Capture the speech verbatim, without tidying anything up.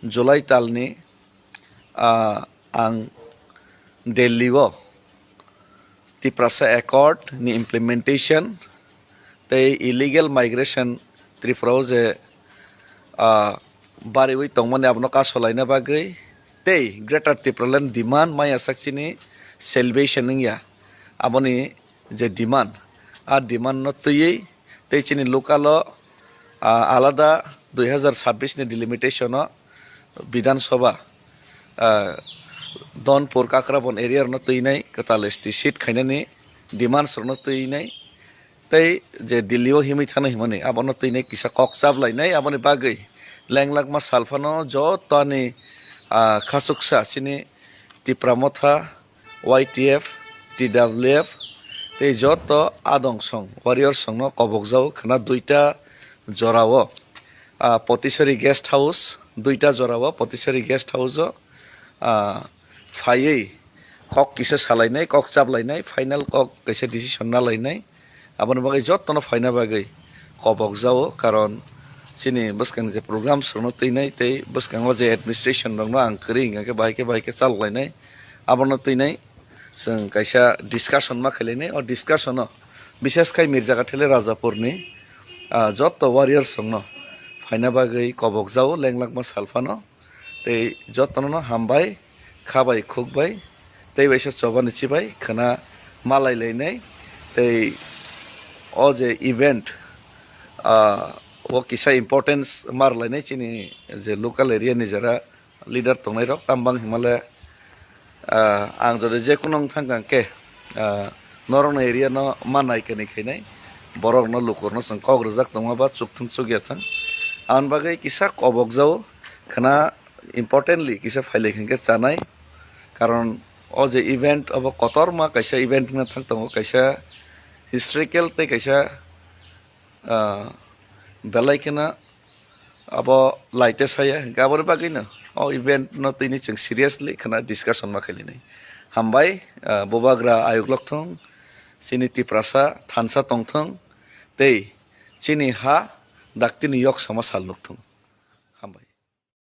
July talni, ah, ang Delhi o Tiprasa Accord ni implementation tei illegal migration Tripura o je, ah, bariwi tongmani abono kasolaina bagwi tei Greater Tipraland demand maya sak chini salvation wngya aboni je demand, a demand no twiwi tei chini local o, ah, alada dui hazar sabbish ni delimitation o Bidhan Sabha, ah, Donpur Kakrabon area rokno twinai kwtal S T seat khainani demands rokno twinai tei je Delhi o himwi thangna himani abono twinai kisa kok chaplainai aboni bagwi lenglakma salphano joto ani, ah, khasuksa chini Tipra Motha, Y T F, T W F tei joto adong song warrior songno kobokjao khna duita jorao, ah, Potisari guest house, duita jorao Potisari guest house o, ah, phaiwi kok kisa salainai, kok chaplainai, final kok kaisa decision nalainai. Aboni bagwi jotono phaina bagwi kobokjao, karon chini bwskang je program songno twinai tei bwskango je administration rokno ang kwrwi hwnkha khe bahai khe bahai khe chaloklainai. Abono twinai chwng kaisa discussion ma khailainai. O discussion o bishes khai Mirjakathele Rajapurni, ah, joto warriors rokno phaina bagwi kobokjao lenglakma salphano. Tei jotono hambai, kha bai khuk bai, tei waisa chobani chibai khwna malai lainai. Tei o je event, ah, o kisa importance mar lainai chini je local area ni jara leader tongnai rok, tam bang himale, ah, ang jodi je kuno wng thang khe, ah, norokni area no ma nai kani khainai, borok no lukur no chwng kok rwjak tongma ba chukthung chukya thang. Aboni bagwi kisa kobokjao khwna importantly kisa phailai khe chanai, karon o je event obo kotorma kaisa event wngna thang tongo, kaisa historical tei kaisa, ah, belai kheno abo laite saya, hinkhe aboni bagwino o event no tini chwng seriously khwna discussion ma khailainai. Hambai, ah, bubagra ayuk lokthung, chini Tiprasa thansa tongthung, tei chini ha daktini yok sama sal nukthung.